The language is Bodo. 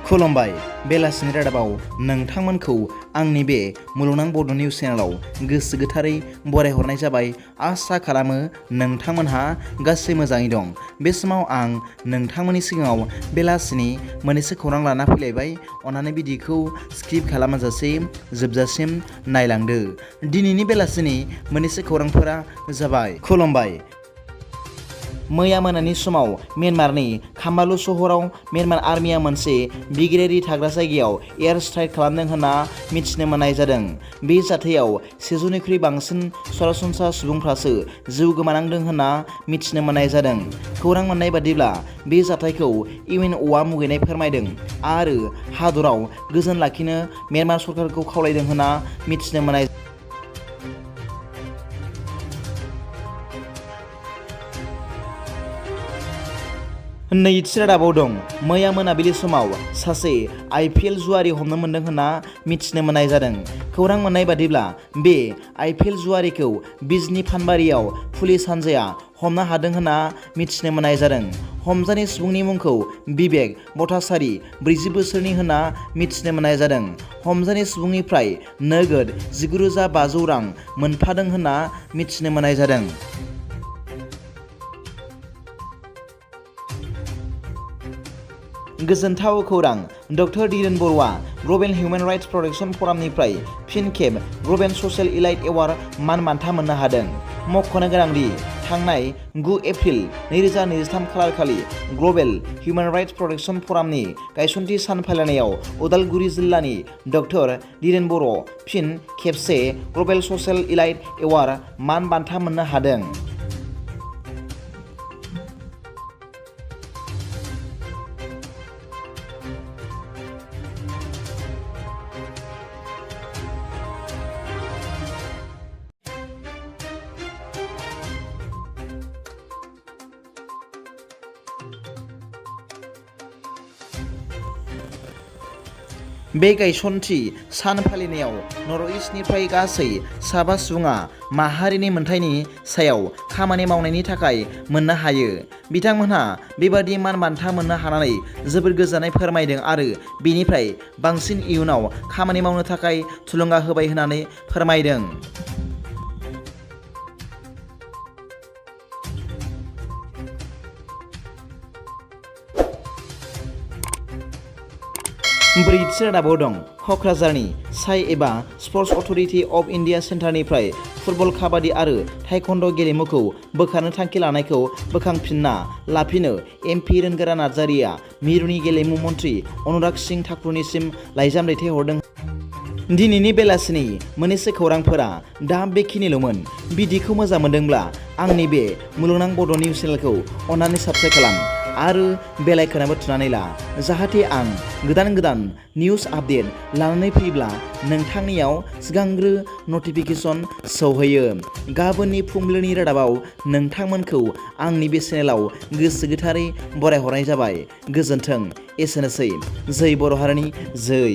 खुलुमबाय बेलासिनि रादाबाव नोंथांमोनखौ आंनि बे मुलुगनां बड' निउस चेनेलाव गोसो गोथारै बरायहरनाय जाबाय। आसा खालामो नोंथांमोनहा गासै मोजाङै दं। बे समाव आं नोंथांमोननि सिगाङाव बेलासिनि मोननैसो खौरां लाना फैलायबाय। अन्नानै भिडिअखौ स्किप खालामाजासे जोबजासिम नायलांदो। दिनैनि बेलासिनि मोननैसो खौरांफोरा जाबाय। खुलुमबाय। मैया मोनानि समाव म्यानमारनि खाम्बालु सहराव म्यानमार आर्मिया मोनसे बिगिरायारि थाग्रा जायगायाव एयार स्ट्राइक खालामदों होनना मिथिनो मोननाय जादों। बे जाथायाव 100निख्रुइ बांसिन सरासनस्रा सुबुंफ्रासो जिउ गोमानांदों होनना मिथिनो मोननाय जादों। खौरां मोननाय बादिब्ला बे जाथायखौ इउएनअ'आ मुगैनाय फोरमायदों आरो हादराव गोजोन लाखिनो म्यानमार सरकारखौ खावलायदों होनना मिथिनो मोननाय नैथि रादाबाव दं। मैया मोनाबिलि समाव सासे IPL जुवारि हमनो मोनदों होनना मिथिनो मोननाय जादों। खौरां मोननाय बादिब्ला बे IPL जुवारिखौ बिजनी फानबारियाव पुलिस हानजाया हमनो हादों होनना मिथिनो मोननाय जादों। हमजानाय सुबुंनि मुंखौ बिबेक भट्टाचार्य 40 बोसोरनि होनना मिथिनो मोननाय जादों। हमजानाय सुबुंनिफ्राय नोगोद 19,500 रां मोनफादों होनना मिथिनो मोननाय जादों। गोजोनथाव खौरां। डक्टर धीरेन बर'आ ग्लबेल हिउमेन राइट्स प्रटेक्शन फरामनिफ्राय फिन खेब ग्लबेल ससियेल इलाइट एवार्ड मान बान्था मोननो हादों। मख'नो गोनांदि थांनाय 9 एप्रिल 2023 खालारखालि ग्लबेल हिउमेन राइट्स प्रटेक्शन फरामनि गायसनथि सान फालिनायाव उदालगुरि जिल्लानि डक्टर धीरेन बर' फिन खेबसे ग्लबेल ससियेल इलाइट एवार्ड मान बान्था मोननो हादों। बे गायसनथि सान फालिनायाव नर्थ इस्टनिफ्राय गासै 7 सुबुङा माहारिनि मोनथायनि सायाव खामानि मावनायनि थाखाय मोननो हायो। बिथांमोनहा बेबादि मान बान्था मोननो हानानै जोबोद गोजोननाय फोरमायदों आरो बेनिफ्राय बांसिन इयुनाव खामानि मावनो थाखाय थुलुंगा होबाय होननानै फोरमायदों। ब्रैथि रादाबाव दं। क'क्राझारनि साइ एबा स्पर्ट्स अथ'रिटि अफ इन्डिया सेन्टारनिफ्राय फुटबल, काबादि आरो टाइकन्ड' गेलेमुखौ बोखारनो थांखि लानायखौ बोखांफिनना लाफिनो MP रोनगोरा नार्जारीआ मिरुनि गेलेमु मन्थ्रि अनुराग सिंह ठाकुरनिसिम लाइजाम दैथायहरदों। दिनैनि बेलासिनि मोननैसो खौरांफोरा दा बेखिनिल'मोन। भिडिअखौ मोजां मोनदोंब्ला आंनि बे मुलुगनां बड' निउस चेनेलखौ अन्नानै साबस्क्राइब खालाम आरो बेल आइकनआबो थुनानै ला, जाहाथे आं गोदान निउस आपडेट लानानै फैब्ला नोंथांनियाव सिगांग्रो नटिफिकेसन सौहैयो। गाबोननि फुंबिलिनि रादाबाव नोंथांमोनखौ आंनि बे चेनेलाव गोसो गोथारै बरायहरनाय जाबाय। गोजोन्थों। एसेनोसै। जै बर' हारिनि जै।